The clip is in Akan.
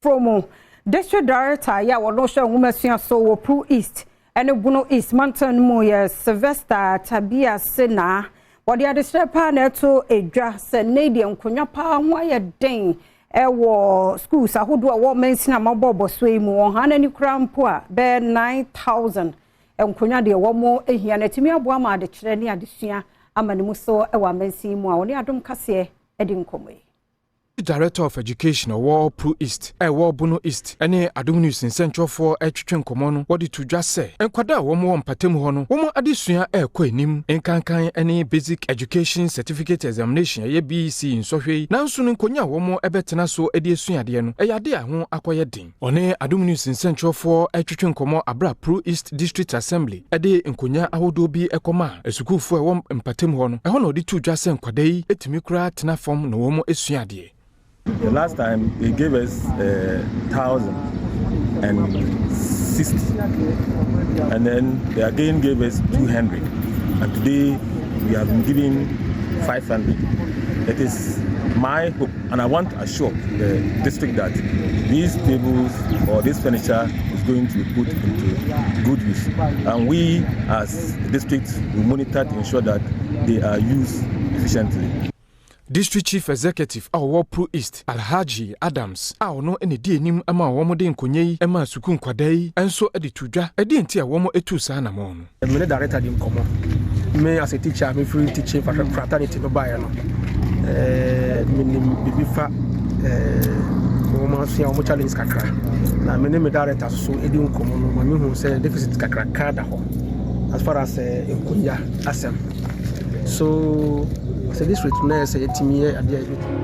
From District Director yɛ a wɔno hwɛ nwomasua so wɔ Pru East ne Bono East mantam no mu yɛ Sylvester Tabia Senaa. Wɔde adesrɛ paa na ɛto edwa sɛ nnɛ deɛ nkonnwa paa ho ayɛ den ɛwɔ schools ahodoɔ a ɛwɔ mansin a mabɔbɔ so yi mu. Wɔn ha n'ani koraa mpo a, bɛyɛ 9,000 nkonnwa deɛ wɔn ahia na atumi aboa ma adekyerɛ ne adesua ama ne mu so ɛwɔ amansin mu a wɔne Adom Kaseɛ de nkɔmmɔ yi. Director of Education ɔwɔ Pru East, ɛwɔ Bono East, ɛne Adom News nsɛntwerɛfoɔ ɛtwetwe nkɔmmɔ no, wɔde to dwa sɛ nkwadaa a wɔn wɔ mpatamu hɔ no, wɔn adesua ɛrekɔ anim, nkankan ne Basic Education Certificate Examination, ɛyɛ BEC nsɔhwɛ yi. Nanso no, nkonnwa a wɔn ɛbɛtena so de asua adeɛ no, ɛyɛ ade a ho akɔyɛ den. Ɔne Adom News nsɛntwerɛfoɔ ɛtwetwe nkɔmmɔ abera Pru East District Assembly ɛde nkonnwa ahodoɔ bi ɛkɔma asukuufoɔ a ɛwɔ mpatamu hɔ no, ɛhɔ na ɔde to dwa sɛ nkwadaa yi etumi koraa tena fam na wɔn asua adeɛ. The last time they gave us 1,060, and then they again gave us 200, and today we have been given 500. It is my hope, and I want to assure the district that these tables or this furniture is going to be put into good use, and we as the district will monitor to ensure that they are used efficiently. District Chief Executive a ɔwɔ Pru East, Alhaji Adams, a ɔno ne di anim ma wɔn de nkonnwa yi ma sukuu nkwadaa yi nso de to dwa ɛdeɛ nti a wɔn etu saa anamɔn no. Me ne director di nkɔmmɔ. Me as a teacher, me firi teaching fraternity no baeɛ no, menim biribi fa wɔn asua wɔn challenge kakra, na me ne me director so di nkɔmmɔ no ma mehu sɛ deficit kakraka da hɔ as far as nkonnwa asɛm. So sɛ district no yɛ sɛ yɛtumi yɛ adeɛ a yɛbɛtumi.